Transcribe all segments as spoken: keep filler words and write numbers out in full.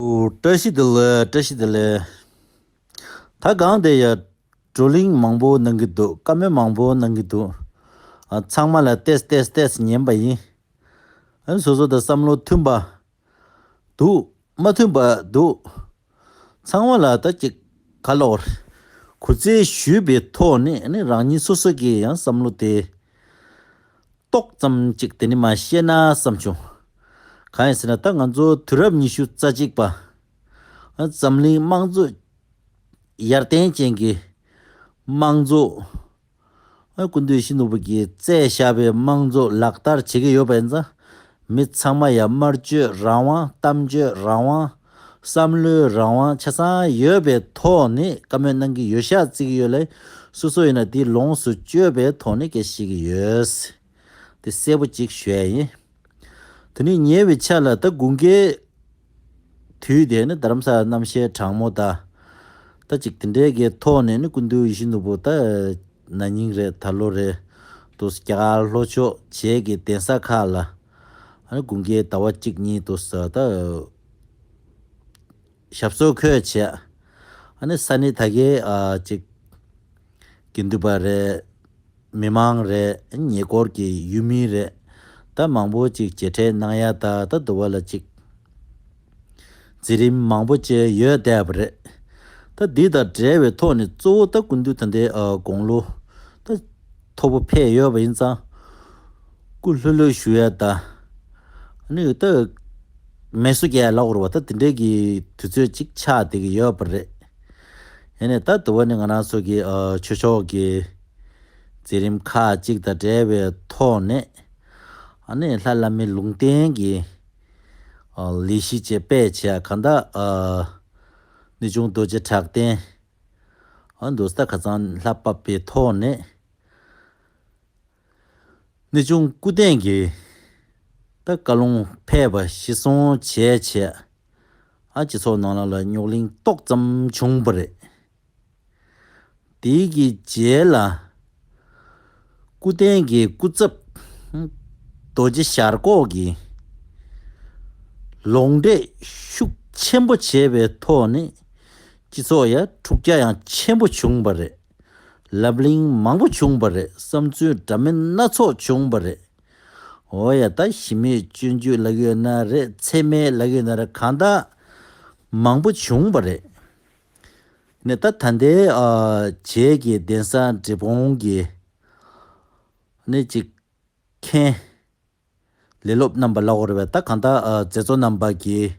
ཨོ། བཀྲ་ཤིས་བདེ་ལེགས། བཀྲ་ཤིས་བདེ་ལེགས། ད་གང་དེ་ཡ། བགྲོ་གླེང་མང་པོ་གནང་གི་འདུག་བཀའ་མོལ་མང་པོ་གནང་གི་འདུག་ཨ། ཚང་མ་ལ་ཏེས་ཏེས་ཏེས་ཉན་པ་ཡིན། ཨ་ནི་སོ་སོ་དང་བསམ་བློ་མཐུན་པ་འདུག་མ་མཐུན་པ་འདུག་ཚང་མ་ལ་ད་ཅིག་ག་ལོར་གུས་བརྩི་ཞུས་པའི་ཐོག་ནས་ཨ་ནི་རང་ཉིད་སོ་སོ་གི་ཡང་བསམ་བློ་དེ། ཏོག་ཙམ་ཅིག་དེ་ནི་མ་བཤད་ན་བསམ་བྱུང་། གང་ཡིན་ཟེར་ན་ད་ང་ཚོ་དུས་རབས་ཉི་ཤུ་རྩ་གཅིག་པ། འཛམ་གླིང་དམངས་གཙོ་ཡར་ལྡན་ཅན་གྱི་དམངས་གཙོ། སྐུ་མདུན་ཡིད་བཞིན་ནོར་བུ་གིས་བཙས་བཞག་པའི་དམངས་གཙོ་ལག་བསྟར་བྱེད་ཀྱི་ཡོད་པ་ཡིན་ཙང་། མི་ཚང་མ་ཡང་སྨྲ་བརྗོད་རང་དབང་། གཏམ་བརྗོད་རང་དབང་། བསམ་བློའི་རང་དབང་ཆ་ཚང་ཡོད་པའི་ཐོག་ནས་བཀའ་མོལ་གནང་གི་ཡོད་ཤག་བརྩི་གི་ཡོད་ལ། སོ་སོ་ཡིན་ན་དེ་ལོངས་སུ་སྤྱོད་པའི་ཐོག་ནས་སྐད་བཤད་ཀྱི་ཡོད། དེ་གསལ་པོ་ཅིག་ཞུ་ཡ་ཡིན། དེ་ནས་ཉེ་བའི་ཆར་ལ་ད་དགུན་ཁའི་དུས་དེ་ནི་རྡ་རམ་ས་ལ་གནམ་གཤིས་གྲང་མོ་དང་། ད་ཅིག་དེ་འདྲའི་གི་ཐོག་ནས་ནི་སྐུ་མདུན་ཡིད་བཞིན་ནོར་བུ་ད་ན་ནིང་རེད། ད་ལོ་རེད། དུ་རྒྱ་གར་ལྷོ་ཕྱོགས་བྱེས་ཀྱི་གདན་ས་ཁག་ལ། ཨ་ནི་དགུན་ཁའི་ཟླ་བ་གཅིག་གཉིས་དུ་ས་ད། ཞབས་སོར་འཁོད་བྱས། ཨ་ནི་ས་གནས་ད་གའི་ཨ་ཅིག་དགེ་འདུན་པ་རེད། མི་མང་རེད། ཉེ་འཁོར་གྱི་ཡུལ་མི་རེད། ད་མང་པོ་ཅིག་མཇལ་འཕྲད་གནང་ཡ་ད་ད་དུ་བ་ལ་ཅིག་མཛད་རིམ་མང་པོ་ཅིག་ཡོད་བསྡད་པ་རེད། ད་འདི་དང་འབྲེལ་བའི་ཐོག་ནས་གཙོ་བོ་ད་སྐུ་མདུན་ད་ལྟའི་ཨ་དགུང་ལོ་ད་མཐོ་པོ་ཕེབས་ཡོད་པ་ཡིན་ཙང་སྐུ་ལྷོད་ལྷོད་བཞུགས་ཡ་ད། ཨ་ནི་ད་མེ་སོ་རྒྱལ་ལབ་དགོས་རེད་པ། ད་དེ་འདྲའི་གི་དུས་ཚོད་ཅིག་ཆགས་བསྡད་ཀྱི་ཡོད་པ་རེད། ཡིན་ནའི་ད་དུ་བ་ནི་ང་རང་ཚོ་གི་ཨ་ཆོས་ཕྱོགས་ཀྱི་མཛད་རིམ་ཁག་ཅིག་དང་འབྲེལ་བའི་ཐོག་ནས། ཨ་ནི་ལྷ་བླ་མའི་ལུང་བསྟན་གྱི་ཨ་ལས་གཞི་བཅས་སྤེལ་བྱས་གང་ལྟར་ཨ་གནས་ཆུང་རྡོ་རྗེ་གྲགས་ལྡན་ཨ་འདུག་ད་ཁ་སང་ལྷ་བབས་པའི་ཐོག་ནས། གནས་ཆུང་སྐུ་རྟེན་གྱི་ད་བཀའ་ལུང་ཕེབས་པ་གཞི་བཟུང་བྱས་བྱས། ཨ་སྤྱི་ཚོགས་ནང་ལ་ལ་རྙོག་གླེང་ཏོག་ཙམ་བྱུང་བ་རེད། དེའི་གི་རྗེས་ལ་སྐུ་རྟེན་གྱི་སྐུ་ཚབ་རྡོ་རྗེ་ཞར་ཁོག་གི་ལུང་འདྲེན་ཤུགས་ཆེན་པོ་བྱས་པའི་ཐོག་ནས་སྤྱི་ཚོགས་ཡ་འཁྲུག་ཆ་ཡང་ཆེན་པོ་བྱུང་བ་རེད། ལབ་གླེང་མང་པོ་བྱུང་བ་རེད། བསམ་ཚུལ་འདྲ་མིན་སྣ་ཚོགས་བྱུང་བ་རེད། འོ་ཡ་ད་གཞི་མེད་སྤྱོད་འཇུག་ལབ་ཡོད་ན་རེད། ཚད་མེད་ལབ་ཡོད་ན་རེད། གང་ལྟར་མང་པོ་བྱུང་བ་རེད། ནས་ད་ད་ལྟའི་ཨ་བྱེས་ཀྱི་གདན་ས་འབྲས་སྤུངས་ཀྱི་ནས་ཅིག་མཁན་ལས་སློབ་རྣམ་པ་ལབ་དགོས་རེད་པས། ད་གང་ལྟར་ཨ་མཛད་གཙོ་རྣམ་པ་གིས་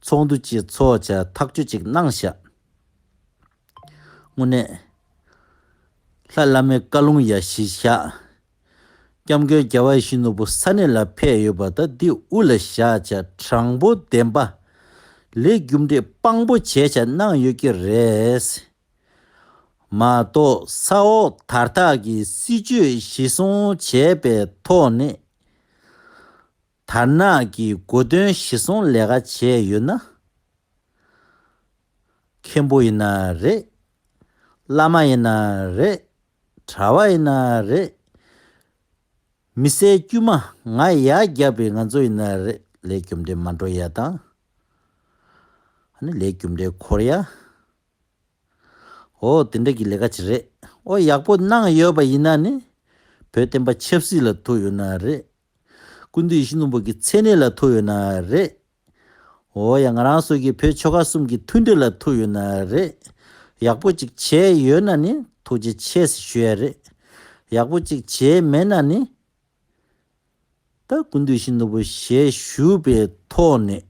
ཚོགས་འདུ་ཅིག་ཚོགས་བྱས་ཐག་གཅོད་ཅིག་གནང་ཤག་དངོས་གནས་ལྷ་བླ་མའི་བཀའ་ལུང་ཡ་གཞི་བཞག་སྐྱབས་མགོན་རྒྱལ་བ་ཡིད་བཞིན་ནོར་བུ་ས་གནས་ལ་ཕེབས་ཡོད་པ་ད་འདི་དབུ་ལ་བཞག་བྱས་དྲང་པོ་བདེན་པ་ལས་རྒྱུ་འབྲས་དཔང་པོ་བྱས་བྱས་གནང་ཡོད་ཀྱི་རེད། མ་གཏོགས་ས་འོག་དར་ཐག་གི་སྲིད་ཇུས་གཞི་བཟུང་བྱས་པའི་ཐོག་ནས་དར་ནག་གི་གོ་དོན་གཞི་བཟུང་ལས་ཀ་བྱས་ཡོད་ན། མཁན་པོ་ཡིན་ན་རེད། བླ་མ་ཡིན་ན་རེད། གྲྭ་བ་ཡིན་ན་རེད། མི་སེར་དཀྱུས་མ་ང་ཡར་རྒྱབ་པའི་ང་ཚོ་ཡིན་ན་རེད། ལས་རྒྱུ་འབྲས་མ་འགྲོ་ཡ་དང་། ཨ་ནི་ལས་རྒྱུ་འབྲས་འཁོར་ཡ། འོ་དེ་འདྲ་གི་ལས་ཀ་ཅིག་རེད། འོ་ཡག་པོ་གནང་ཡོད་པ་ཡིན་ན་ནི་བོད་བསྟན་པ་ཆབ་སྲིད་ལ་ཐུག་ཡོད་ན་རེད། སྐུ་མདུན་ཡིད་བཞིན་ནོར་བུ་གི་མཚན་གནས་ལ་ཐུག་ཡོད་ན་རེད། འོ་ཡ་ང་རང་ཚོ་གི་བོད་ཆོལ་ཁ་གསུམ་གྱི་མཐུན་སྒྲིལ་ལ་ཐུག་ཡོད་ན་རེད། ཡག་པོ་ཅིག་བྱས་ཡོད་ན་ནི་ཐུགས་རྗེ་ཆེ་ཟེར་ཞུ་ཡ་རེད། ཡག་པོ་ཅིག་བྱས་མེད་ན་ནི། ད་སྐུ་མདུན་ཡིད་བཞིན་ནོར་བུ་ཞལ་བཞུགས་པའི་ཐོག་ནས་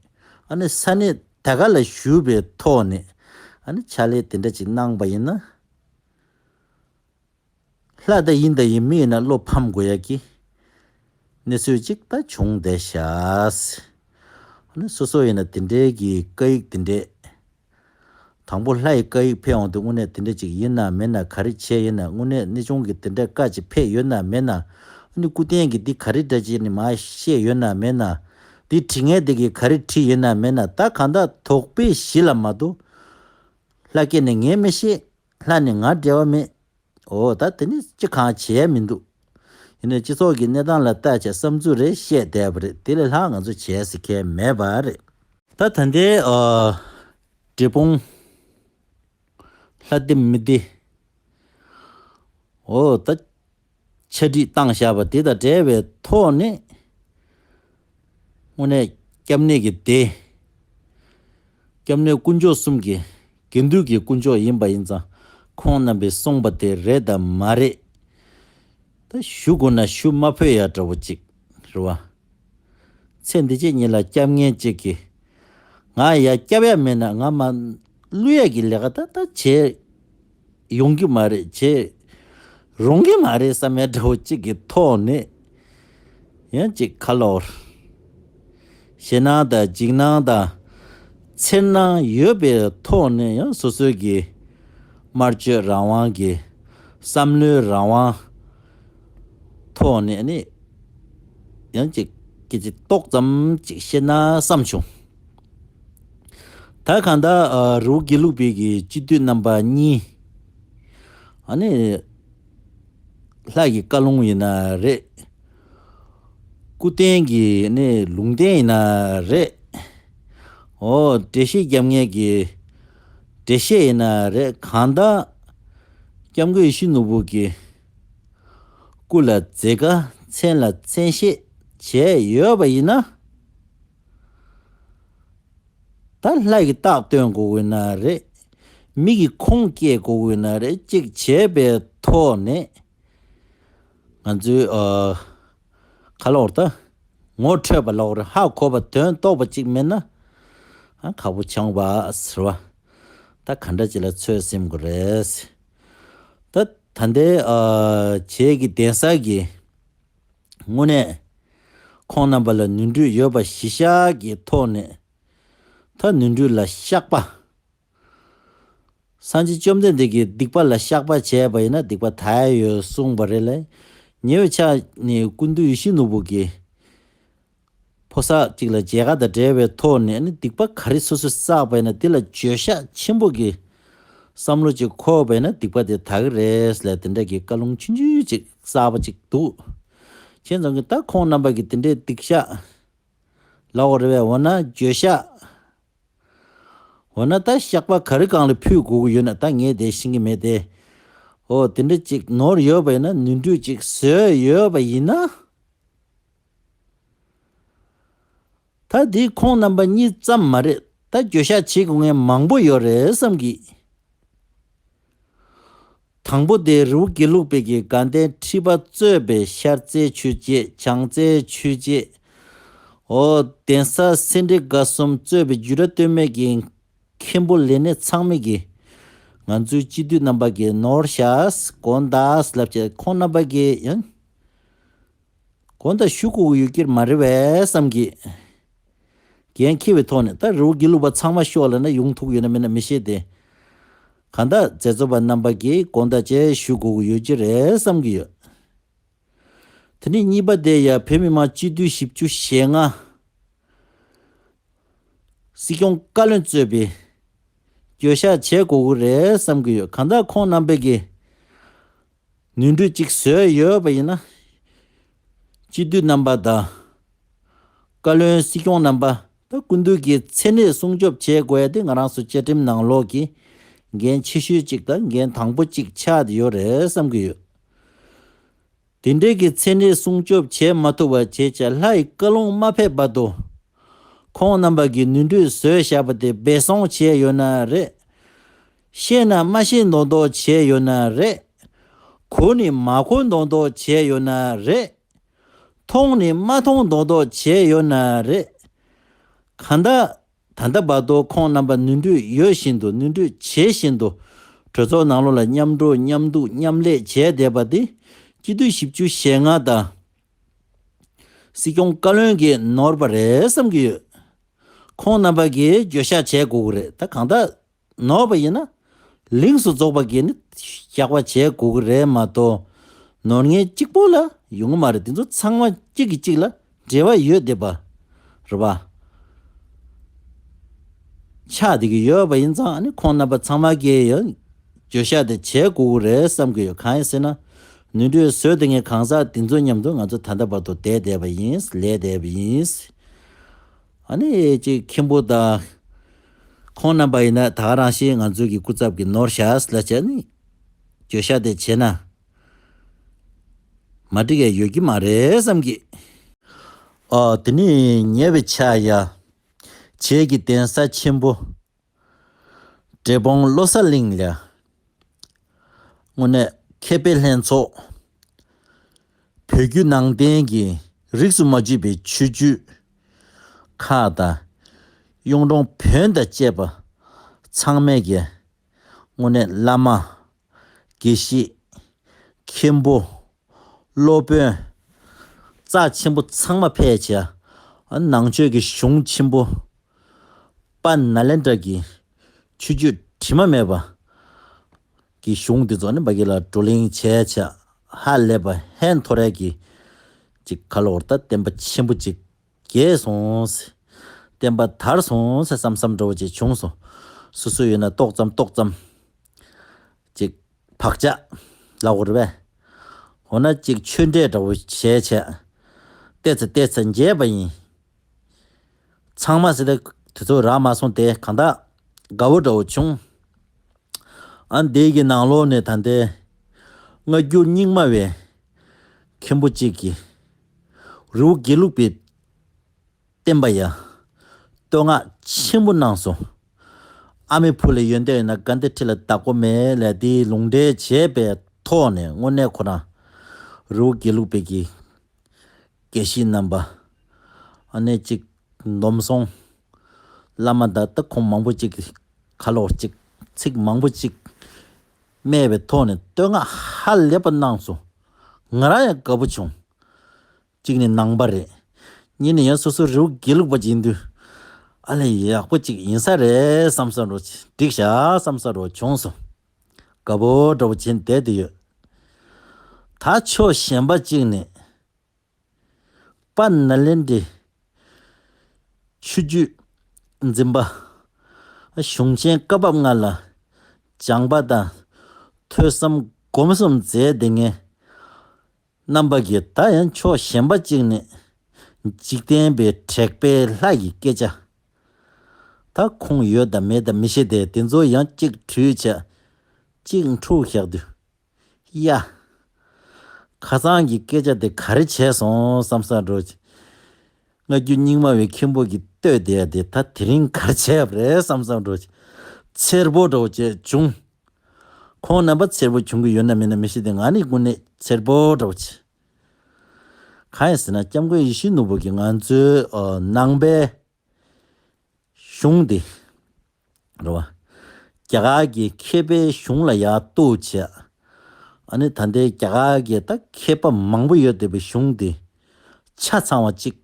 ཨ་ནི་ས་གནས་ད་ག་ལ་བཞུགས་པའི་ཐོག་ནས་ཨ་ནི་ཕྱག་ལས་དེ་འདྲ་ཅིག་གནང་པ་ཡིན་ན། ལྷ་དང་ཡིན་དང་ཡིན་མིན་ཡིན་ན་བློ་ཕམ་དགོས་ཡ་གི་གནས་ཚུལ་ཅིག་ད་བྱུང་བསྡད་ཤག་ཨ་ནི་སོ་སོ་ཡིན་ན་དེ་འདྲའི་གི་བཀའ་ཡིག་དེ་འདྲས། དང་པོ་ལྷ་ཡི་བཀའ་ཡིག་ཕེབས་འོང་དུས་དངོས་གནས་དེ་འདྲ་ཅིག་ཡིན་ན་མིན་ན། ག་རེ་བྱས་ཡིན་ན། དངོས་གནས་གནས་ཆུང་གི་དེ་འདྲ་བཀའ་ཅིག་ཕེབས་ཡོད་ན་མེད་ན། ཨ་ནི་སྐུ་རྟེན་གྱི་འདི་ག་རེ་འདྲ་ཅིག་ནི་མ་བཤད་ཡོད་ན་མེད་ན། འདི་བྲི་མཁན་དེ་གིས་ག་རེ་བྲིས་ཡོད་ན་མེད་ན། ད་གང་ལྟར་དོགས་པའི་གཞི་ལ་མ་གཏོགས། ལྷ་སྐད་ནི་ངས་མི་ཤེས། ལྷ་ནི་ང་འབྲེལ་བ་མེད། འོ་ད་དེ་ནི་ཅི་གང་བྱས་མི་འདུག་ཡིན་ནའི་སྤྱི་ཚོགས་ཀྱི་གནས་སྟངས་ལ་བལྟས་བྱས་བསམ་ཚུལ་རེ་བཤད་བསྡད་པ་རེད། དེ་ལས་ལྷག་ང་ཚོ་བྱས་ཟེར་མཁན་མེད་པ་རེད། ད་ད་ལྟའི་ཨ་འབྲས་སྤུངས་ལྷ་སྡེ་མི་སྡེ། འོ་ད་ཆ་སྒྲིག་བཏང་བཞག་པ་དེ་དང་འབྲེལ་བའི་ཐོག་ནས། དངོས་གནས་སྐྱབས་གནས་ཀྱི་སྡེ། སྐྱབས་གནས་དཀོན་མཆོག་གསུམ་གྱི་དགེ་འདུན་གྱི་དཀོན་མཆོག་ཡིན་པ་ཡིན་ཙང་། ཁོང་རྣམ་པས་གསུངས་པ་དེ་རེད་དམ་མ་རེད། ད་ཞུ་དགོས་ན་ཞུ་མ་ཕོད་ཡ་འདྲ་བོ་ཅིག་རེད་བ། ཚེ་འདི་ཕྱི་གཉིས་ལ་སྐྱབས་མཁན་ཅིག་གིས། ང་ཡ་སྐྱབས་ཡ་མེད་ན་ང་མ་བསླུ་ཡ་གི་ལས་ཀ་ད་ད་བྱེད་ཡོང་གི་མ་རེད། བྱེད་རུང་གི་མ་རེད་བསམ་ཡ་འདྲ་བོ་ཅིག་གི་ཐོག་ནས། ཡང་ཅིག་ཁ་ལོར། ཞེད་སྣང་དང་འཇིགས་སྣང་དང་འཚེར་སྣང་ཡོད་པའི་ཐོག་ནས་ཡང་སོ་སོའི་གི་སྨྲ་བརྗོད་རང་དབང་གི་བསམ་བློའི་རང་དབང་ཐོག་ནས་ནི། ཡང་ཅིག་སྐད་ཆ་ཏོག་ཙམ་ཅིག་བཤད་ན་བསམ་བྱུང་། ད་གང་ལྟར་ཨ་རི་བོ་དགེ་ལུགས་པའི་གི་སྤྱི་འཐུས་རྣམ་པ་གཉིས། ཨ་ནི་ལྷ་ཡི་བཀའ་ལུང་ཡིན་ན་རེད། སྐུ་རྟེན་གྱི་ནི་ལུང་བསྟན་ཡིན་ན་རེད། འོ་འགྲེལ་བཤད་རྒྱབ་མཁན་གྱི་འགྲེལ་བཤད་ཡིན་ན་རེད། གང་ལྟར་སྐྱབས་མགོན་ཡིད་བཞིན་ནོར་བུ་གི་སྐུ་ལ་མཛེས་དཀར་མཚན་ལ་མཚན་ཤས་བྱས་ཡོད་པ་ཡིན་ན། ད་ལྷ་ཡི་རྟགས་སྟོན་དགོས་ཀྱི་ན་རེད། མི་གི་ཁུངས་སྐྱེལ་དགོས་ཀྱི་ན་རེད། ཅིག་བྱས་པའི་ཐོག་ནས། ང་ཚོའི་ཨ་ཁ་ལོར་ད་ངོ་འཕྲོད་པ་ལོག་རེད། ཧ་གོ་བ་དོན་རྟོགས་པ་ཅིག་མེད་ན། ཨ་ཁག་པོ་ཆགས་པ་ཟེར་བ། ད་ག་འདྲ་ཅིག་ལ་ཚོད་སེམས་དགོས་རེད། ད་ད་ལྟའི་ཨ་བྱེས་ཀྱི་གདན་ས་གི་དངོས་གནས་ཁོང་རྣམ་པ་ལ་ནོར་འཁྲུལ་ཡོད་པ་གཞི་བཞག་གི་ཐོག་ནས། ད་ནོར་འཁྲུལ་ལ་བཤགས་པ། སངས་རྒྱས་བཅོམ་ལྡན་འདས་ཀྱིས་སྡིག་པ་ལ་བཤགས་པ་བྱས་པ་ཡིན་ན་སྡིག་པ་དག་ཡོད་གསུངས་པ་རེད་ལ། ཉེ་བའི་ཆར་ནས་སྐུ་མདུན་ཡིད་བཞིན་ནོར་བུ་གིས་ཕོ་གསར་གཅིག་ལ་མཇལ་ཁ་དང་འབྲེལ་བའི་ཐོག་ནས་ནི་སྡིག་པ་ག་རེ་སོ་སོས་བསགས་པ་ཡིན་ན་དེ་ལ་འགྱོད་བཤགས་ཆེན་པོ་གི་བསམ་བློ་ཅིག་འཁོར་བ་ཡིན་ན་སྡིག་པ་དེ་དག་གི་རེད་ལ། དེ་འདྲ་གི་བཀའ་ལུང་ཆུང་ཆུང་ཅིག་གསར་པ་ཅིག་འདུག་ཁྱེད་ཚང་གིས་ད་ཁོང་རྣམ་པ་གི་དེ་འདྲའི་སྡིག་བཤགས་ལབ་དགོས་རེད་པས། འོ་ན་འགྱོད་བཤགས། འོ་ན་ད་བཤགས་པ་ག་རེ་སྒང་ལ་ཕུལ་དགོས་ཀྱི་ཡོད་ན་ད་ངས་དེ་ཤེས་ཀྱི་མེད་དེ། འོ་དེ་འདྲ་ཅིག་ནོར་ཡོད་པ་ཡིན་ན་ནོར་འཁྲུལ་ཅིག་བཟོས་ཡོད་པ་ཡིན་ན། ད་འདི་ཁོང་རྣམ་པ་གཉིས་ཙམ་མ་རེད། ད་འགྱོད་བཤགས་བྱེད་དགོས་མཁན་མང་པོ་ཡོད་རེད་བསམ་གི། དང་པོ་དེ་རི་བོ་དགེ་ལུགས་པའི་གི་དགའ་ལྡན་ཁྲི་པ་གཙོས་པའི་ཤར་རྩེའི་ཆོས་བྱེད། བྱང་རྩེའི་ཆོས་བྱེད། འོ་གདན་ས་སེ་འབྲས་དགའ་གསུམ་གཙོས་པའི་འཇུ་ར་སྟོད་སྨད་ཀྱི་མཁན་པོ་ལས་སྣེ་ཚང་མས་ཀྱི་ང་ཚོའི་སྤྱི་འཐུས་རྣམ་པ་གི་ནོར་བཞག་དགོངས་དག་ལབ་བྱས། ཁོང་རྣམ་པ་གི་ཡང་དགོངས་དག་ཞུ་དགོས་ཀྱི་ཡོད་ཀྱི་མ་རེད་པས་བསམ་གི། འགན་འཁྱེར་བའི་ཐོག་ནས་ད་རི་བོ་དགེ་ལུགས་པ་ཚང་མ་ཤོག་ལབ་ན་ཡོང་ཐུབ་ཡོད་ན་མེད་ན་མི་ཤེས་ཏེ། གང་ལྟར་མཛད་གཙོ་པ་རྣམ་པ་གིས་དགོངས་དག་བཅས་ཞུ་དགོས་ཀྱི་ཡོད་ཀྱི་རེད་བསམ་གྱི་ཡོད། དེ་ནས་གཉིས་པ་དེ་ཡང་བོད་མི་མང་སྤྱི་འཐུས་བཞི་བཅུ་ཞེ་ལྔ་སྲིད་སྐྱོང་བཀའ་བློན་གཙོས་པའི་འགྱོད་བཤགས་བྱེད་དགོས་ཀྱི་རེད་བསམ་གྱི་ཡོད། གང་ལྟར་ཁོང་རྣམ་པས་ཀྱི་ནོར་འཁྲུལ་ཅིག་བཟོས་ཡོད་པ་ཡིན་ན། སྤྱི་འཐུས་རྣམ་པ་དང་། བཀའ་བློན་སྲིད་སྐྱོང་རྣམ་པ་དང་སྐུ་མདུན་གྱི་མཚན་གནས་སྲུང་སྐྱོབ་བྱེད་དགོས་ཡ་དེ་ང་རང་ཚོ་བཅའ་ཁྲིམས་ནང་ལོགས་ཀྱི་འགན་ཆེ་ཤོས་ཅིག་དང་འགན་དང་པོ་ཅིག་ཆགས་བསྡད་ཡོད་རེད་བསམ་གྱི་ཡོད། དེ་འདྲའི་གི་མཚན་གནས་སྲུང་སྐྱོབ་བྱེད་མ་ཐུབ་པ་བྱས་ཙང་ལྷ་ཡི་བཀའ་ལུང་མ་ཕེབས་བར་དུ། ཁོང་རྣམ་པ་གིས་ནོར་འཁྲུལ་བཟོས་བཞག་པ་དེ་སྦས་གསང་བྱས་ཡོད་ན་རེད། ཤེས་ན་མ་ཤེས་མདོག་མདོག་བྱས་ཡོད་ན་རེད། གོ་ནི་མ་གོ་མདོག་མདོག་བྱས་ཡོད་ན་རེད། མཐོང་ནི་མ་མཐོང་མདོག་མདོག་བྱས་ཡོད་ན་རེད། གང་ལྟར་ད་ལྟ་བར་དུ་ཁོང་རྣམ་པ་ནོར་འཁྲུལ་ཡོད་བཞིན་དུ་ནོར་འཁྲུལ་བྱེད་བཞིན་དུ་གྲོས་ཚོགས་ནང་ལོགས་ལ་མཉམ་འགྲོ་མཉམ་འདུག་མཉམ་ལས་བྱས་བསྡད་པ་དེ་སྤྱི་འཐུས་བཞི་བཅུ་ཞེ་ལྔ་དང་། སྲིད་སྐྱོང་བཀའ་བློན་གྱིས་ནོར་བ་རེད་བསམ་གྱི་ཡོད། ཁོང་རྣམ་པ་གིས་འགྱོད་བཤགས་བྱེད་དགོས་ཀྱི་རེད། ད་གང་ལྟར་ནོར་བ་ཡིན་ན་ལིངས་སུ་རྫོགས་པ་གིས་ནི་བཤགས་པ་བྱེད་དགོས་ཀྱི་རེད་མ་གཏོགས། ནོར་ངན་གཅིག་པོ་ལ་ཡོང་གི་མ་རེད། དེ་ཚོ་ཚང་མ་གཅིག་གིས་གཅིག་ལ་འབྲེལ་བ་ཡོད་བསྡད་པ་རེད་པ། ཆགས་བསྡད་ཀྱི་ཡོད་པ་ཡིན་ཙང་ཨ་ནི་ཁོང་རྣམ་པ་ཚང་མ་གིས་ཡང་འགྱོད་བཤགས་དེ་བྱེད་དགོས་ཀྱི་རེད་བསམ་གྱི་ཡོད། གང་ཡིན་ཟེར་ན། ནོར་འཁྲུལ་བཟོས་བསྡད་མཁན་གང་ཟག་དེ་ཚོ་མཉམ་དུ་ང་ཚོ་ད་ལྟ་བར་དུ་བསྡད་བསྡད་པ་ཡིན། ལས་བསྡད་པ་ཡིན། ཨ་ནི་ཅིག་མཁན་པོ་དང་ཁོང་རྣམ་པ་ཡིན་ན་ད་ག་རང་བཞིན་ང་ཚོའི་གི་སྐུ་ཚབ་ཀྱི་ནོར་ཤག་ལ་བྱས་ནི་བརྗོད་བྱ་དེ་བྱས་ན་མ་འགྲིག་ཡ་ཡོད་ཀྱི་མ་རེད་བསམ་གི། ཨ་དེ་ནི་ཉེ་བའི་ཆ་ཡ་བྱེས་ཀྱི་གདན་ས་ཆེན་པོ་འབྲས་སྤུངས་བློ་གསལ་གླིང་ལ་དངོས་གནས་མཁས་པའི་ལྷན་ཚོགས་བོད་བརྒྱུད་ནང་བསྟན་གྱི་རིས་སུ་མ་ཆད་པའི་ཆོས་བརྒྱུད་ཁག་དང་གཡུང་དྲུང་བོན་དང་བཅས་པ་ཚང་མས་ཀྱི་དངོས་གནས་བླ་མ་དགེ་བཤེས་མཁན་པོ་སློབ་དཔོན་རྩ་ཆེན་པོ་ཚང་མ་ཕེབས་བྱས་ནང་ཆོས་ཀྱི་གཞུང་ཆེན་པོ་དཔལ་ནཱ་ལེནྡྲ་གི་ཆོས་བརྒྱུད་དྲི་མ་མེད་པ་གི་གཞུང་འདི་ཚོ་ནི་ཕ་གི་ལ་བགྲོ་གླེང་བྱས་བྱས་ཧ་ལས་པ་ཧན་ཐོར་ཡ་གི་ཅིག་ག་ལ་བར་ད་བསྟན་པ་ཆེན་པོ་ཅིག་རྒྱས་སོང་ཟེར། བསྟན་པ་དར་སོང་ཟེར་བསམ་བསམ་འདྲ་བོ་ཅིག་བྱུང་སོང་། སོ་སོ་ཡོད་ན་ཏོག་ཙམ་ཏོག་ཙམ་ཅིག་བག་ཆགས་ལབ་དགོས་རེད་པས། འོ་ན་ཅིག་ཆོས་འབྲེལ་འདྲ་བོ་བྱས་བྱས་ཏེ་ཚེ་ཏེ་ཚེ་མཇལ་བ་ཡིན། ཚང་མ་ཟེར་ཏེ་དུས་ཚོད་རག་མ་སོང་སྟེ་གང་ལྟར་དགའ་བོ་འདྲ་བོ་བྱུང་། ཨ་འདས་ཀྱི་ནང་ལོགས་ནས་ད་ལྟའི་སྔ་འགྱུར་རྙིང་མ་བའི་མཁན་པོ་གཅིག་གིས་རི་བོ་དགེ་ལུགས་པའི་བསྟན་པ་ཡ་བསྟོད་བསྔགས་ཆེན་པོ་གནང་སོང་། ཨ་མའི་བུ་ལ་ཡོན་ཏན་ཡོད་ན་དགའ་ལྡན་ཁྲི་ལ་བདག་པོ་མེད་ལབ་དེའི་ལུང་འདྲེན་བྱས་པའི་ཐོག་ནས་དངོས་གནས་ཁོ་རང་རི་བོ་དགེ་ལུགས་པའི་གི་དགེ་བཤེས་རྣམ་པ་ཨ་ནེ་གཅིག་འདོམ་སོང་། བླ་མ་དང་ད་ཁོང་མང་པོ་གཅིག་ག་ལོར་གཅིག་ཚིག་མང་པོ་གཅིག་སྨྲས་པའི་ཐོག་ནས་བསྟོད་བསྔགས་ཧ་ལས་པ་གནང་སོང་། ང་རང་ཡང་དགའ་པོ་བྱུང་། གཅིག་ནི་ནང་པ་རེད། གཉིས་ནི་ཡང་སོ་སོ་རི་བོ་དགེ་ལུགས་པ་ཅིག་ཡིན་དུས་ཨ་ལས་ཡག་པོ་ཅིག་ཡིན་ས་རེད་བསམ་ས་འགྲོ། འགྲིག་ཤག་བསམ་ས་འགྲོ་བྱུང་སོང་། དགའ་པོ་འདྲ་བོ་བྱས་བསྡད་དེ་ཡོད། ད་ཕྱོགས་གཞན་པ་གཅིག་ནས་དཔལ་ནཱ་ལེནྡྲའི་ཆོས་བརྒྱུད་འཛིན་པ་གཞུང་ཆེན་བཀའ་བབས་ལྔ་ལ་སྦྱངས་པ་དང་ཐོས་བསམ་སྒོམ་གསུམ་མཛད་བསྡད་མཁན་རྣམ་པ་གིས་ད་ཡང་ཕྱོགས་གཞན་པ་གཅིག་ནས་འཇིག་རྟེན་པའི་དྲེགས་པའི་ལྷ་ཡི་སྐད་ཆ། ད་ཁུངས་ཡོད་དང་མེད་དང་མི་ཤེས་ཏེ་དེ་ཚོ་ཡང་གཅིག་བྲུས་བྱས་གཅིག་འཁྲུགས་བཞག་དུས། ཡ། ཁ་སང་གི་སྐད་ཆ་དེ་ག་རེ་བྱས་སོང་བསམ་བསམ་འགྲོ། སྔ་འགྱུར་རྙིང་མ་བའི་མཁན་པོ་གིས་བསྟོད་བསྡད་ཡ་དེ་ད་དེ་རིང་ག་རེ་བྱས་ཡ་རེད་བསམ་བསམ་འགྲོ། འཚེར་པོ་འདྲ་བོ་བྱས་བྱུང་། ཁོང་རྣམ་པ་འཚེར་པོ་བྱུང་གི་ཡོད་ན་མེད་ན་མི་ཤེས་ཏེ་ང་ནི་དངོས་གནས་འཚེར་པོ་འདྲ་བོ་བྱས། གང་ཡིན་ཟེར་ན་སྐྱབས་མགོན་ཡིད་བཞིན་ནོར་བུ་གིས་ང་ཚོའི་ཨ་ནང་པའི་གཞུང་འདི་རེད་བ། རྒྱ་གར་གྱི་མཁས་པའི་གཞུང་ལ་ཡར་གཏུགས་བྱས། ཨ་ནི་ད་ལྟའི་རྒྱ་གར་གྱི་ད་མཁས་པ་མང་པོ་ཡོད་བསྡད་པའི་གཞུང་འདི་ཆ་ཚང་བ་གཅིག་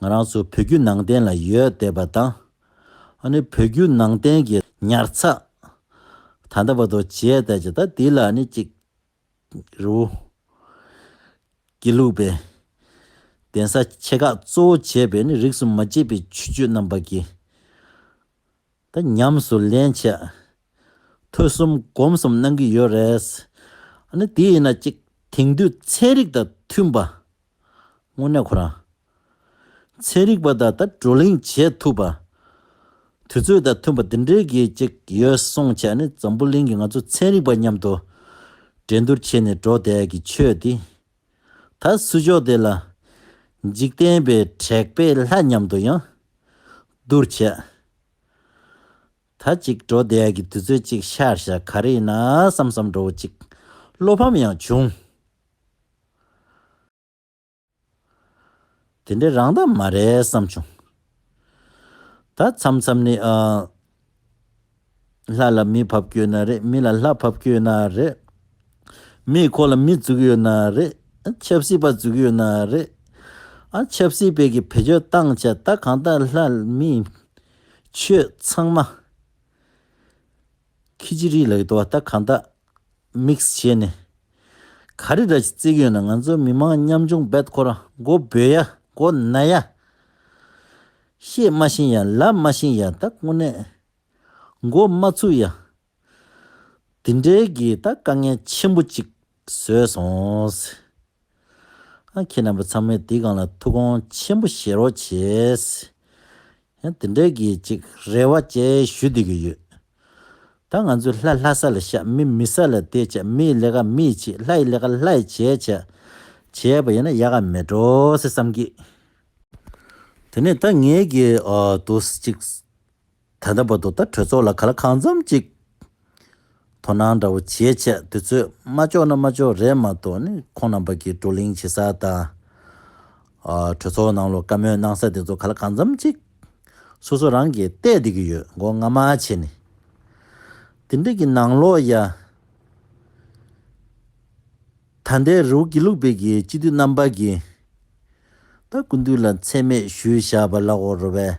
ང་རང་ཚོ་བོད་བརྒྱུད་ནང་བསྟན་ལ་ཡོད་བསྡད་པ་དང་། ཨ་ནི་བོད་བརྒྱུད་ནང་བསྟན་གྱི་ཉར་ཚགས་ད་ལྟ་བར་དུ་བྱས་བསྡད་ཀྱི་ད་འདི་ལ་ནི་གཅིག་རུ། དགེ་ལུགས་པའི་གདན་ས་ཆེ་ཁག་གཙོ་བོ་བྱས་པའི་ནི་རིས་སུ་མ་ཆད་པའི་ཆོས་བརྒྱུད་རྣམ་པ་གིས་ད་ཉམས་སུ་ལེན་བྱས་ཐོས་བསམ་སྒོམ་གསུམ་གནང་གི་ཡོད་རེད། ཨ་ནི་དེ་ཡིན་ན་གཅིག་དེང་དུས་ཚན་རིག་དང་མཐུན་པ། དངོས་གནས་ཁོ་རང་ཚན་རིག་པ་དང་ད་བགྲོ་གླེང་བྱེད་ཐུབ་པ། དུས་ཚོད་དང་མཐུན་པ་འདི་འདྲའི་གི་ཅིག་ཡོད་སོང་བྱས་ནས་འཛམ་བུ་གླིང་གི་ང་ཚོ་ཚན་རིག་པ་མཉམ་དུ་འགྲན་བསྡུར་བྱས་ནས་འགྲོ་བསྡད་ཀྱི་ཆོས་འདི། ད་སྲུ་ཕྱོགས་དེ་ལ་འཇིག་རྟེན་པའི་དྲེགས་པའི་ལྷ་མཉམ་དུ་ཡང་བསྡུར་བྱས། ད་ཅིག་འགྲོ་བསྡད་ཀྱི་དུས་ཚོད་ཅིག་ཤར་ཤག་ག་རེ་ཡིན་ན་བསམ་བསམ་འདྲ་བོ་ཅིག་བློ་ཕམ་ཡང་བྱུང་། དེ་འདྲ་རང་ད་མ་རེད་བསམ་བྱུང་། ད་མཚམས་མཚམས་ནི་ཨ། ལྷ་ལ་མི་བབས་ཀྱི་ཡོད་ན་རེད། མི་ལ་ལྷ་བབས་ཀྱི་ཡོད་ན་རེད། མིས་ཁོ་ལ་མི་འཛུགས་ཀྱི་ཡོད་ན་རེད། ཆབ་སྲིད་པ་འཛུགས་ཀྱི་ཡོད་ན་རེད། ཨ་ཆབ་སྲིད་པས་ཀྱི་བེད་སྤྱོད་བཏང་བྱས་ད་གང་ལྟར་ལྷ་མི་ཆོས་ཚང་མ་ཁི་ཅི་རི་ལ་གི་དོ་ད་གང་ལྟར་མིག་སི་བྱས་ནས་ག་རེ་འདྲ་ཞིག་བརྩི་གི་ཡོད་ན། ང་ཚོ་མི་མང་ཉམ་ཆུང་བེད་ཁོ་རང་མགོ་འབོལ་ཡ་མགོ་ན་ཡ། བཤད་མ་ཤེས་ཡ་ལབ་མ་ཤེས་ཡ་ད་དངོས་གནས་མགོ་མ་ཚོས་ཡ། དེ་འདྲའི་གི་ད་དཀའ་ངལ་ཆེན་པོ་ཅིག་བཟོས་སོང་། ཨ་ཁྱེད་རྣམ་པ་ཚང་མས་དེའི་སྒང་ལ་ཐུགས་དགོངས་ཆེན་པོ་བཞེས་རོགས་བྱེད། ཡང་དེ་འདྲའི་གི་ཅིག་རེ་བ་བཅས་ཞུ་བསྡད་ཀྱི་ཡོད། ད་ང་ཚོས་ལྷ་ལྷ་ས་ལ་བཞག་མི་མི་ས་ལ་བསྡད་བྱས། མི་ཡི་ལས་ཀ་མི་ཡིས་བྱེད། ལྷ་ཡི་ལས་ཀ་ལྷ་ཡིས་བྱས་བྱས། བྱས་པ་ཡིན་ན་ཡག་ག་མེད་འགྲོ་ཟེར་བསམ་གྱི། དེ་ནས་ད་ངས་ཀྱི་ཨ་དུ་ཅིག་ད་ལྟ་བར་དུ་ད་གྲོས་ཚོགས་ལ་ག་ལ་གང་འཚམ་ཅིག་དོ་སྣང་འདྲ་བོ་བྱས་བྱས། དུས་ཚོད་མ་ལྕོགས་ན་མ་ལྕོགས་རེད་མ་གཏོགས་ནི། ཁོང་རྣམ་པ་གི་བགྲོ་གླེང་བྱེད་ས་དང་། ཨ་གྲོས་ཚོགས་ནང་ལོགས་བཀའ་མོལ་གནང་ས་དེ་ཚོ་ག་ལ་གང་འཚམ་ཅིག་སོ་སོ་རང་གིས་བལྟས་བསྡད་ཀྱི་ཡོད། མགོ་རྔ་མ་བྱས་ནས། དེ་འདྲ་གི་ནང་ལོགས་ཡ། ད་ལྟའི་རི་བོ་དགེ་ལུགས་པའི་གི་སྤྱི་འཐུས་རྣམ་པ་གིས་ད་སྐུ་མདུན་ལ་མཚན་སྨད་ཞུས་བཞག་པ་ལ་འོ་རུ་བས།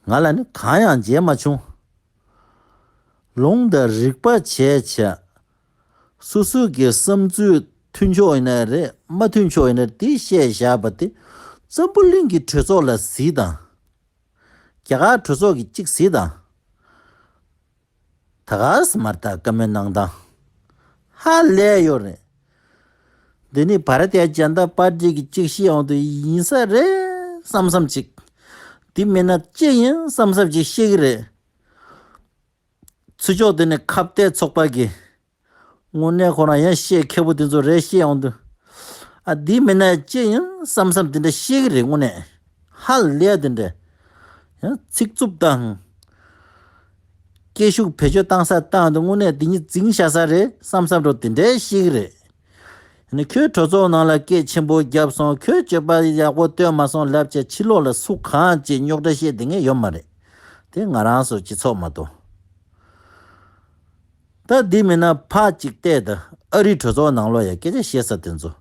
ང་ལ་ནི་གང་ཡང་མཇལ་མ་བྱུང་། ལུང་དང་རིགས་པ་བྱས་བྱས། སོ་སོ་གི་བསམ་ཚུལ་མཐུན་ཕྱོགས་ཡིན་ན་རེད། མ་མཐུན་ཕྱོགས་ཡིན་ན་རེད། དེ་བཤད་བཞག་པ་དེ་འཛམ་བུ་གླིང་གི་གྲོས་ཚོགས་ལ་གཟིགས་དང་། རྒྱ་གར་གྲོས་ཚོགས་ཀྱི་གཅིག་གཟིགས་དང་། ད་ག་སེ་མར་ད་བཀའ་མོལ་གནང་སྟངས་ཧ་ལས་ཡོད་རེད། འདི་ནི་བྷ་ར་ཏི་ཡ་ཇན་ཏ་པར་ཏི་གི་གཅིག་བཤད་ཡོང་དུས་ཡིན་ས་རེད་བསམ་བསམ་ཅིག་འདི་མིན་ན་ཅི་ཡིན་བསམ་བསམ་ཅིག་བཤད་ཀྱི་རེད། ཚུར་ཕྱོགས་དེ་ནས་ཁ་གཏད་ཚོགས་པ་གི་དངོས་གནས་ཁོ་རང་ཡང་བཤད་མཁས་པོ་དེ་ཚོ་རེད། བཤད་ཡོང་དུས་ཨ་འདི་མིན་ན་ཅི་ཡིན་བསམ་བསམ་དེ་འདྲ་བཤད་ཀྱི་རེད། དངོས་གནས་ཧ་ལས་དེ་འདྲ། ཡང་ཚིག་རྩུབ་དང་། སྐད་ཤུགས་བེད་སྤྱོད་བཏང་ས་བཏང་དུས་དངོས་གནས་འདི་གཉིས་འཛིང་བཞག་ས་རེད་བསམ་བསམ་འགྲོ་དེ་འདྲའི་ཤེས་ཀྱི་རེད། ཡིན་ནའི་ཁྱོད་གྲོས་ཚོགས་ནང་ལ་སྐད་ཆེན་པོ་བརྒྱབ་སོང་། ཁྱོད་སྤྱོད་པ་ཡག་པོ་སྟོན་མ་སོང་ལབ་བྱས་ཕྱི་ལོགས་ལ་སུ་གང་ཅིག་རྙོག་དྲ་བཤད་བསྡད་མཁན་ཡོད་མ་རེད། དེ་ང་རང་ཚོ་སྤྱི་ཚོགས་མ་གཏོགས། ད་འདི་མིན་ན་ཕར་ཅིག་བལྟས་དང་། ཨ་རིའི་གྲོས་ཚོགས་ནང་ལོགས་ཡ་སྐད་ཆ་བཤད་ས་དེ་ཚོ།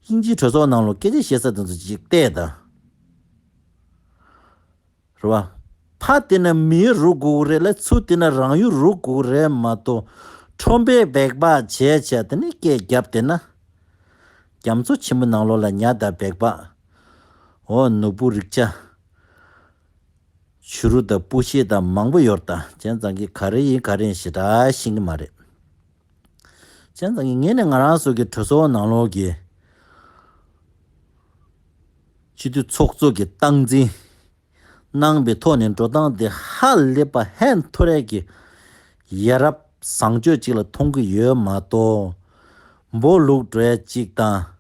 དབྱིན་ཇིའི་གྲོས་ཚོགས་ནང་ལོགས་སྐད་ཆ་བཤད་ས་དེ་ཚོ་ཅིག་བལྟས་དང་། རེད་བ། ཕར་བལྟས་ན་མིའི་རུ་དགོས་ཀྱི་རེད་ལ། ཚུར་བལྟས་ན་རང་ཡུལ་རུ་དགོས་ཀྱི་རེད་མ་གཏོགས། ཁྲོམ་པའི་སྦེག་སྦག་བྱས་བྱས་དེ་ནས་སྐད་བརྒྱབ་བསྡད་ན། རྒྱ་མཚོ་ཆེན་པོ་ནང་ལོགས་ལ་ཉ་དང་སྦེག་སྦག་འོ་ནོར་བུ་རིགས་ཆ། བྱུ་རུ་དང་སྤུ་ཤད་དང་མང་པོ་ཡོད་རེད་ད། བྱས་ཙང་གི་ག་རེ་ཡིན་ག་རེ་ཡིན་ཞེ་དྲག་ཤེས་ཀྱི་མ་རེད། བྱས་ཙང་གི་ངས་ནི་ང་རང་ཚོ་གི་གྲོས་ཚོགས་ནང་ལོགས་ཀྱི་སྤྱི་འཐུས་ཚོགས་གཙོ་གི་སྟངས་འཛིན་གནང་བའི་ཐོག་ནས་འགྲོ་སྟངས་དེ་ཧ་ལས་པ་ཧན་ཐོར་ཡས་ཀྱི་ཡ་རབས་བཟང་སྤྱོད་ཅིག་ལ་མཐོང་གི་ཡོད་མ་གཏོགས། འབོ་ལུག་འགྲོ་ཡས་ཅིག་དང་།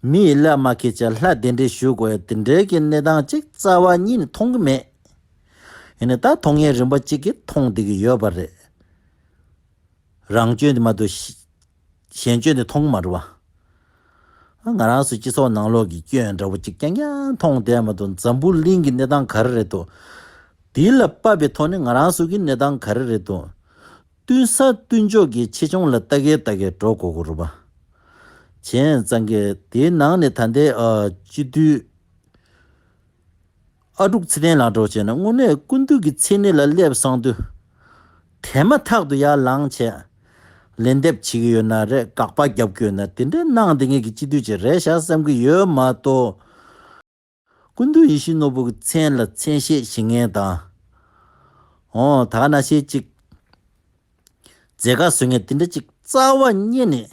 མི་ཡི་བླ་མ་ཁྱེད་ཅག་ལྷ་གདན་འདྲེན་ཞུ་དགོས་ཡ་དེ་འདྲའི་གི་གནས་སྟངས་ཅིག་རྩ་བ་ཉིད་ནས་མཐོང་གི་མེད། ཡིན་ནའི་ད་མཐོང་མཁན་རིམ་པ་གཅིག་གིས་མཐོང་བསྡད་ཀྱི་ཡོད་པ་རེད། རང་སྐྱོན་དེ་མ་གཏོགས་གཞན་སྐྱོན་དེ་མཐོང་གི་མ་རེད་བ། ང་རང་ཚོ་སྤྱི་ཚོགས་ནང་ལོགས་ཀྱི་སྐྱོན་འདྲ་བོ་གཅིག་རྐྱང་རྐྱང་མཐོང་བསྡད་མ་གཏོགས། འཛམ་བུ་གླིང་གི་གནས་སྟངས་ག་རེ་རེད་འདུག་དེ་ལ་དཔག་པའི་ཐོག་ནས་ང་རང་ཚོ་གི་གནས་སྟངས་ག་རེ་རེད་འདུག་བསྟུན་ས་བསྟུན་ཕྱོགས་ཀྱི་ཆེ་ཆུང་ལ་ལྟ་གིན་ལྟ་གིན་འགྲོ་དགོས་ཀྱི་རེད་བ། བྱས་ཙང་གི་དེའི་ནང་ནས་ད་ལྟའི་ཨ་སྤྱི་འཐུས་ཨ་ཀྲུག་ཚེ་བརྟན་ལགས་འདྲ་བོ་བྱས་ན་དངོས་གནས་སྐུ་མདུན་གྱི་མཚན་གནས་ལ་སླེབས་སོང་དུས། དེ་མ་ཐག་ཏུ་ཡར་ལངས་བྱས། ལན་འདེབས་བྱེད་ཀྱི་ཡོད་ན་རེད། དགག་པ་རྒྱབ་ཀྱི་ཡོད་ན། དེ་འདྲའི་གནང་བསྡད་མཁན་གྱི་སྤྱི་འཐུས་ཅིག་རེད་ཤག་བསམ་གྱི་ཡོད་མ་གཏོགས། སྐུ་མདུན་ཡིད་བཞིན་ནོར་བུ་གི་མཚན་ལ་མཚན་ཤས་བྱེད་མཁན་དང་། འོ་ད་ག་ནང་བཞིན་ཅིག་མཛད་དཀའ་བཟོ་མཁན་དེ་འདྲ་ཅིག་རྩ་བ་ཉིད་ནས་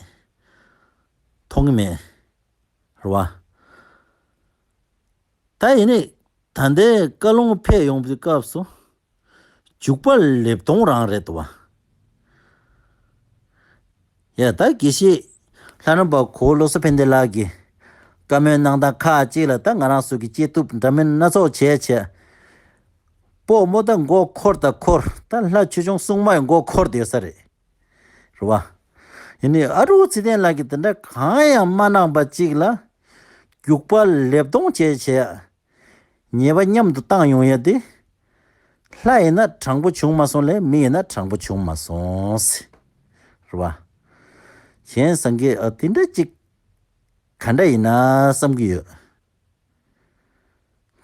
མཐོང་གི་མེད། རེད་བ། ད་ཡིན་ནའི་ད་ལྟའི་བཀའ་ལུང་ཕེབས་ཡོང་པའི་སྐབས་སུ། རྒྱུག་པ་ལེབ་མཐོང་རང་རེད་འདུག་བ། ཡ་ད་དགེ་བཤེས་ལྷ་རམས་པ་གོ་བོ་བློ་བཟང་ཕན་བདེ་ལགས་ཀྱིས་བཀའ་མོལ་གནང་སྟངས་ཁག་ཅིག་ལ་ད་ང་རང་ཚོ་གིས་བཅད་གཏུབ་འདྲ་མིན་སྣ་ཚོགས་བྱས་བྱས། སྤོག་མོ་ད་མགོ་འཁོར་ད་འཁོར། ད་ལྷ་ཆོས་སྐྱོང་སྲུང་མ་ཡི་མགོ་འཁོར་བསྡད་ས་རེད། རེད་བ། ཡིན་ནའི་ཨ་ཀྲུག་ཚེ་བརྟན་ལགས་ཀྱིས་དེ་འདྲ་གང་ཡང་མ་གནང་པ་ཅིག་ལ། རྒྱུག་པ་ལེབ་མཐོང་བྱས་བྱས། ཉེས་པ་མཉམ་དུ་བཏང་ཡོང་ཡ་དེ། ལྷ་ཡིན་ན་དྲང་པོ་བྱུང་མ་སོང་ལས། མི་ཡིན་ན་དྲང་པོ་བྱུང་མ་སོང་ཟེར། རེད་བ། གཞན་སངས་རྒྱས་ཨ་དེ་འདྲ་ཅིག་ག་འདྲ་ཡིན་ན་བསམ་གྱི་ཡོད།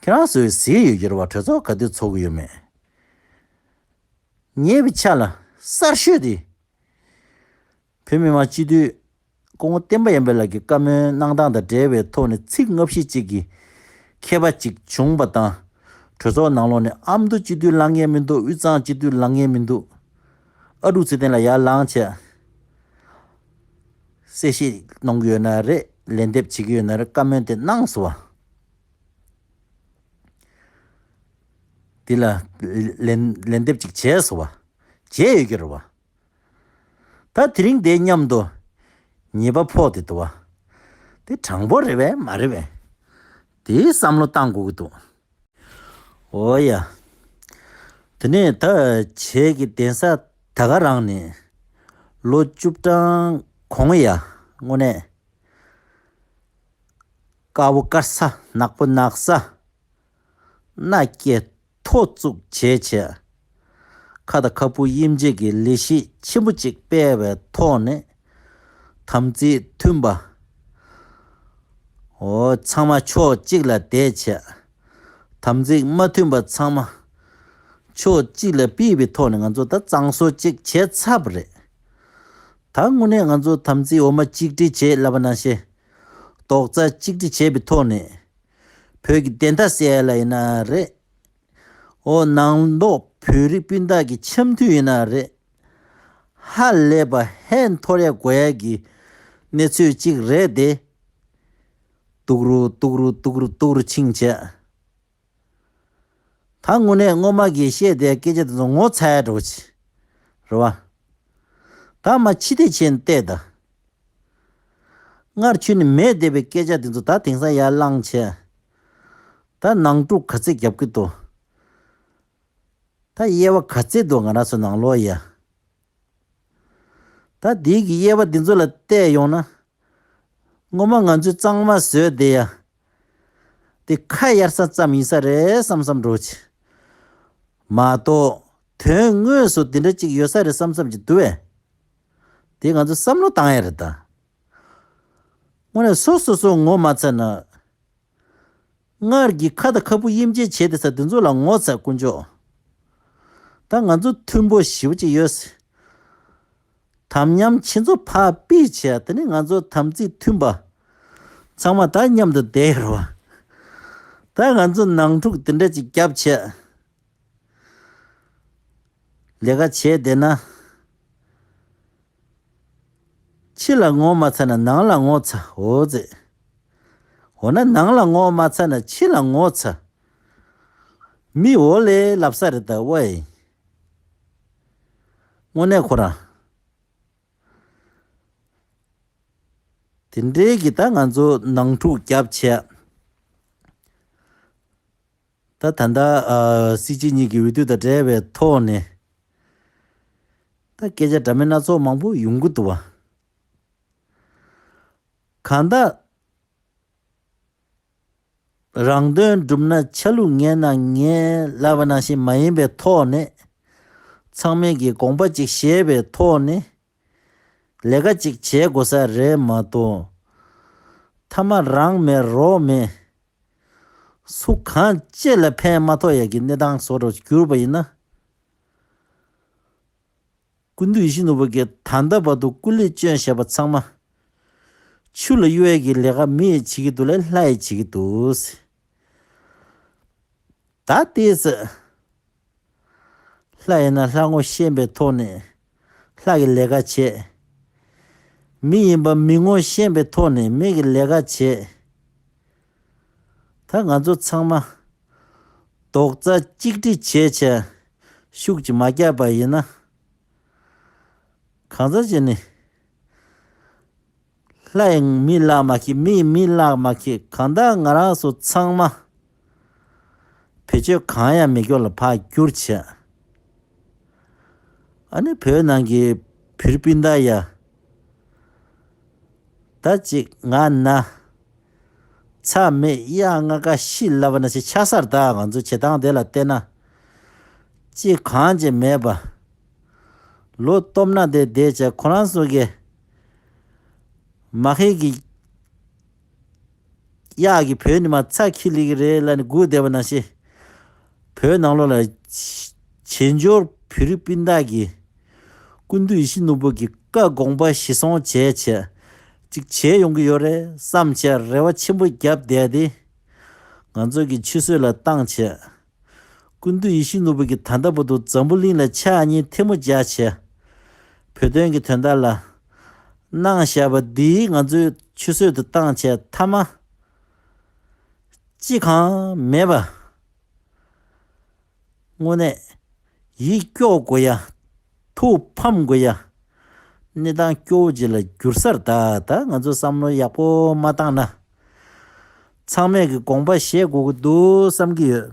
ཁྱེད་རང་ཚོས་གཟིགས་ཡོད་ཀྱི་རེད་བ། གྲོས་ཚོགས་ག་དུས་ཚོགས་ཀྱི་ཡོད་མེད། ཉེ་བའི་ཆར་ལ་གསར་ཤོས་དེ། བོད་མི་མང་སྤྱི་འཐུས་སྐུ་ངོ་བསྟན་པ་ཡར་འཕེལ་ལགས་ཀྱིས་བཀའ་མོལ་གནང་སྟངས་དང་འབྲེལ་བའི་ཐོག་ནས་ཚིག་སྔ་ཕྱི་གཅིག་གི་ཁྱད་པར་གཅིག་བྱུང་བ་དང་། གྲོས་ཚོགས་ནང་ལོགས་ནས་ཨ་མདོ་སྤྱི་འཐུས་ལངས་མཁན་མི་འདུག་དབུས་གཙང་སྤྱི་འཐུས་ལངས་མཁན་མི་འདུག་ཨ་ཀྲུག་ཚེ་བརྟན་ལགས་ཡར་ལངས་བྱས། གསལ་བཤད་གནང་གི་ཡོད་ན་རེད། ལན་འདེབས་བྱེད་ཀྱི་ཡོད་ན་རེད། བཀའ་མོལ་དེ་གནང་སོང་བ། འདི་ལ་ལན་ལན་འདེབས་ཅིག་བྱས་སོང་བ། བྱས་ཡོད་ཀྱི་རེད་བ། ད་དེ་རིང་དེ་མཉམ་དུ་ཉེས་པ་ཕོག་དེ་འདུག་བ། དེ་དྲང་པོ་རེད་བས་མ་རེད་བས། དེའི་བསམ་བློ་བཏང་དགོས་ཀྱི་འདུག་འོ་ཡ། དེ་ནས་ད་བྱས་ཀྱི་གདན་ས་ད་ག་རང་ནས་ལོ་བཅུ་གྲངས་གོང་ཡ། དངོས་གནས་དཀར་པོ་དཀར་ས། ནག་པོ་ནག་ས། མནའ་སྐྱེལ་ཐོ་བཙུགས་བྱས་བྱས། ཁ་དང་ཁ་སྤུ་དབྱེ་འབྱེད་ཀྱི་ལས་གཞི་ཆེན་པོ་གཅིག་སྤེལ་བའི་ཐོག་ནས། དམ་ཚིག་མཐུན་པ། འོ་ཚང་མ་ཕྱོགས་གཅིག་ལ་བསྡད་བྱས། དམ་ཚིག་མ་མཐུན་པ་ཚང་མ་ཕྱོགས་གཅིག་ལ་ཕུད་པའི་ཐོག་ནས་ང་ཚོ་ད་གཙང་བཟོ་གཅིག་བྱས་ཚར་བ་རེད། ད་དངོས་གནས་ང་ཚོ་དམ་ཚིག་འོ་མ་གཅིག་སྒྲིལ་བྱས་ལབ་པ་ནང་བཞིན། རྡོག་རྩ་གཅིག་སྒྲིལ་བྱས་པའི་ཐོག་ནས། བོད་ཀྱི་བདེན་མཐའ་གསལ་ལ་ཡིན་ན་རེད། འོ་ནང་ལོགས་བོད་རིགས་སྤུན་ཟླ་གི་འཆམ་མཐུན་ཡིན་ན་རེད། ཧ་ལས་པ་ཧད་འཐོར་ཡ་དགོས་ཡ་གི་གནས་ཚུལ་གཅིག་རེད་དེ། ཏུག་རུ་ཏུག་རུ་ཏུག་རུ་ཏུག་རུ་ཕྱིན་བྱས། ད་དངོས་གནས་སྔོན་མ་གི་བཤད་དེ་སྐད་ཆ་དེ་ཚོ་ངོ་ཚ་ཡ་འགྲོ་ཆེ། རེད་བ། ད་མ་ཕྱི་དེ་ཆེན་བལྟས་ད། སྔར་ཁྱོན་ནས་མེད་བསྡད་པའི་སྐད་ཆ་དེ་ཚོ་ད་དེང་སང་ཡར་བླངས་བྱས། ད་ནང་འཁྲུག་ག་ཚད་རྒྱབ་ཀྱི་འདུག་ད་དབྱེ་བ་ག་ཚད་འདུག་ང་རང་ཚོ་ནང་ལོགས་ཡ། ད་དེའི་གི་དབྱེ་བ་འདི་ཚོ་ལ་བལྟས་ཡོང་ན། སྔོན་མ་ང་ཚོས་གཙང་མ་བཟོས་བསྡད་ཡ། དེ་ཁ་གཡར་ས་ཙམ་ཡིན་ས་རེད་བསམ་བསམ་འགྲོ་ཆེ། མ་གཏོགས་དོན་དངོས་སུ་དེ་འདྲ་ཅིག་ཡོད་ས་རེད་བསམ་བསམ་ཅིག་འདུག་བས། དེ་ང་ཚོ་བསམ་བློ་བཏང་ཡ་རེད་ད། དངོས་གནས་སོ་སོ་སོ་ངོ་མ་ཚ་ན། སྔར་གྱི་ཁ་དང་ཁ་སྤུ་དབྱེ་འབྱེད་བྱས་ཏེ་ས་དེ་ཚོ་ལ་ངོ་ཚ་དཀོན་མཆོག་ད་ང་ཚོ་མཐུན་པོ་ཞེ་པོ་ཅིག་ཡོད། དམ་ཉམས་ཁྱེད་ཚོ་ཕར་ཕུད་བྱས་དེ་ནི་ང་ཚོ་དམ་ཚིག་མཐུན་པ་ཚང་མ་ད་མཉམ་དུ་བསྡད་ཡོད་རེད་བ། ད་ང་ཚོ་ནང་འཁྲུག་དེ་འདྲ་ཅིག་བརྒྱབ་བྱས་ལས་ཀ་བྱས་བསྡད་ན། ཕྱི་ལ་ངོ་མ་ཚ་ན་ནང་ལ་ངོ་ཚ་འོ་ཙེ། འོ་ན་ནང་ལ་ངོ་མ་ཚ་ན་ཕྱི་ལ་ངོ་ཚ། མི་འོ་ལེ་ལབ་ས་རེད་ད་ཝེ། དངོས་གནས་ཁོ་རང་། དེ་འདྲའི་གི་ད་ང་ཚོ་ནང་འཁྲུག་བརྒྱབ་བྱས། ད་ད་ལྟ་ཨ། སྲིད་སྤྱི་གཉིས་ཀྱི་འོས་བསྡུ་དང་འབྲེལ་བའི་ཐོག་ནས་ད་སྐད་ཆ་འདྲ་མིན་སྣ་ཚོགས་མང་པོ་ཡོང་གི་འདུག་བ། གང་ལྟར་རང་དོན་བསྒྲུབ་ན་ཆ་ལུགས་ངན་ན་ངན་ལབ་པ་ནང་བཞིན་མ་ཡིན་པའི་ཐོག་ནས་ཚང་མས་ཀྱི་དགོངས་པ་གཅིག་བཞེས་པའི་ཐོག་ནས། ལས་ཀ་ཅིག་བྱེད་དགོས་ས་རེད་མ་གཏོགས། མཐའ་མ་རང་མེད་རོགས་མེད། སུ་གང་ཅི་ལ་ཕན་མ་ཐོགས་ཡ་གི་གནས་སྟངས་བཟོ་འདྲ་གྱུར་པ་ཡིན་ན། སྐུ་མདུན་ཡིད་བཞིན་ནོར་བུ་གིས་ད་ལྟ་བར་དུ་སྐུ་ལས་བསྐྱོན་བཞག་པ་ཚང་མ། ཆུ་ལ་གཡུག་ཡ་གི་ལས་ཀ་མི་ཡིས་བྱེད་ཀྱི་འདུག་ལས་ལྷ་ཡིས་བྱེད་ཀྱི་འདུག་ད་ལྟའི་ཚེ། ལྷ་ཡིན་ན་ལྷ་ངོ་ཤེས་པའི་ཐོག་ནས་ལྷ་གི་ལས་ཀ་བྱེད། མི་ཡིན་པ་མི་ངོ་ཤེས་པའི་ཐོག་ནས་མི་གི་ལས་ཀ་བྱེད། ད་ང་ཚོ་ཚང་མ་རྡོག་རྩ་གཅིག་སྒྲིལ་བྱས་བྱས་ཤུགས་ཀྱིས་མ་བརྒྱབ་པ་ཡིན་ན། གང་ཟག་ཅིག་ནི། ལྷ་ཡིས་མི་བརླག་མ་ཁེགས། མི་ཡིས་མི་བརླག་མ་ཁེགས། གང་ལྟར་ང་རང་ཚོ་ཚང་མ་བེད་སྤྱོད་གང་ཡང་མེད་སྐྱོ་ལ་ཕར་བསྒྱུར་བྱས། ཨ་ནི་བོད་ནང་གི་བོད་རིགས་སྤུན་ཟླ་ཡ། ད་ཅིག་ང་ན། ཚ་མེད་གཡག་ལྔ་ཀ་ཤི་ལབ་པ་ན་ཞིག་ཆགས་སར་ད་ང་ཚོ་བྱེད་སྟངས་དེ་ལ་བལྟས་ན། ཅི་གང་ཅི་མེད་པ། ལོ་སྟོབས་ན་དེ་བསྡད་བྱས་ཁོ་རང་ཚོ་གི་མ་ཧེ་གི་གཡག་གི་བོད་ནི་མ་ཚ་ཁྱི་ལི་གི་རེད་ལ་ནི་སྒུག་བསྡད་པ་ན་ཤི། བོད་ནང་ལོགས་ལ་བྱེས་འབྱོར་བོད་རིགས་སྤུན་ཟླ་གི་སྐུ་མདུན་ཡིད་བཞིན་ནོར་བུ་གི་བཀའ་དགོངས་པ་གཞིར་བཟུང་བྱས་བྱས་ཅིག་བྱས་ཡོང་གི་ཡོད་རེད་བསམ་བྱས་རེ་བ་ཆེན་པོ་བརྒྱབ་བསྡད་དེ། ང་ཚོ་གི་ཆུད་ཟོས་ལ་བཏང་བྱས། སྐུ་མདུན་ཡིད་བཞིན་ནོར་བུ་གིས་ད་ལྟ་བར་དུ་འཛམ་བུ་གླིང་ལ་ཕྱག་གཉིས་ཐལ་མོ་སྦྱར་བྱས། བོད་དོན་གྱི་དོན་དག་ལ་གནང་བཞག་པ་འདིས་ང་ཚོའི་ཆུད་ཟོས་དུ་བཏང་བྱས་མཐའ་མ་ཅི་གང་མེད་པ། དངོས་གནས་ཡིད་སྐྱོ་དགོས་ཡ། ཐུགས་ཕམ་དགོས་ཡ། གནས་སྟངས་སྐྱོ་བོ་ཅིག་ལ་འགྱུར་སར་ད་ད་ང་ཚོ་བསམ་བློ་ཡག་པོ་མ་བཏང་ན། ཚང་མས་ཀྱི་དགོངས་པ་བཞེས་དགོས་ཀྱི་འདུག་བསམ་གྱི་ཡོད།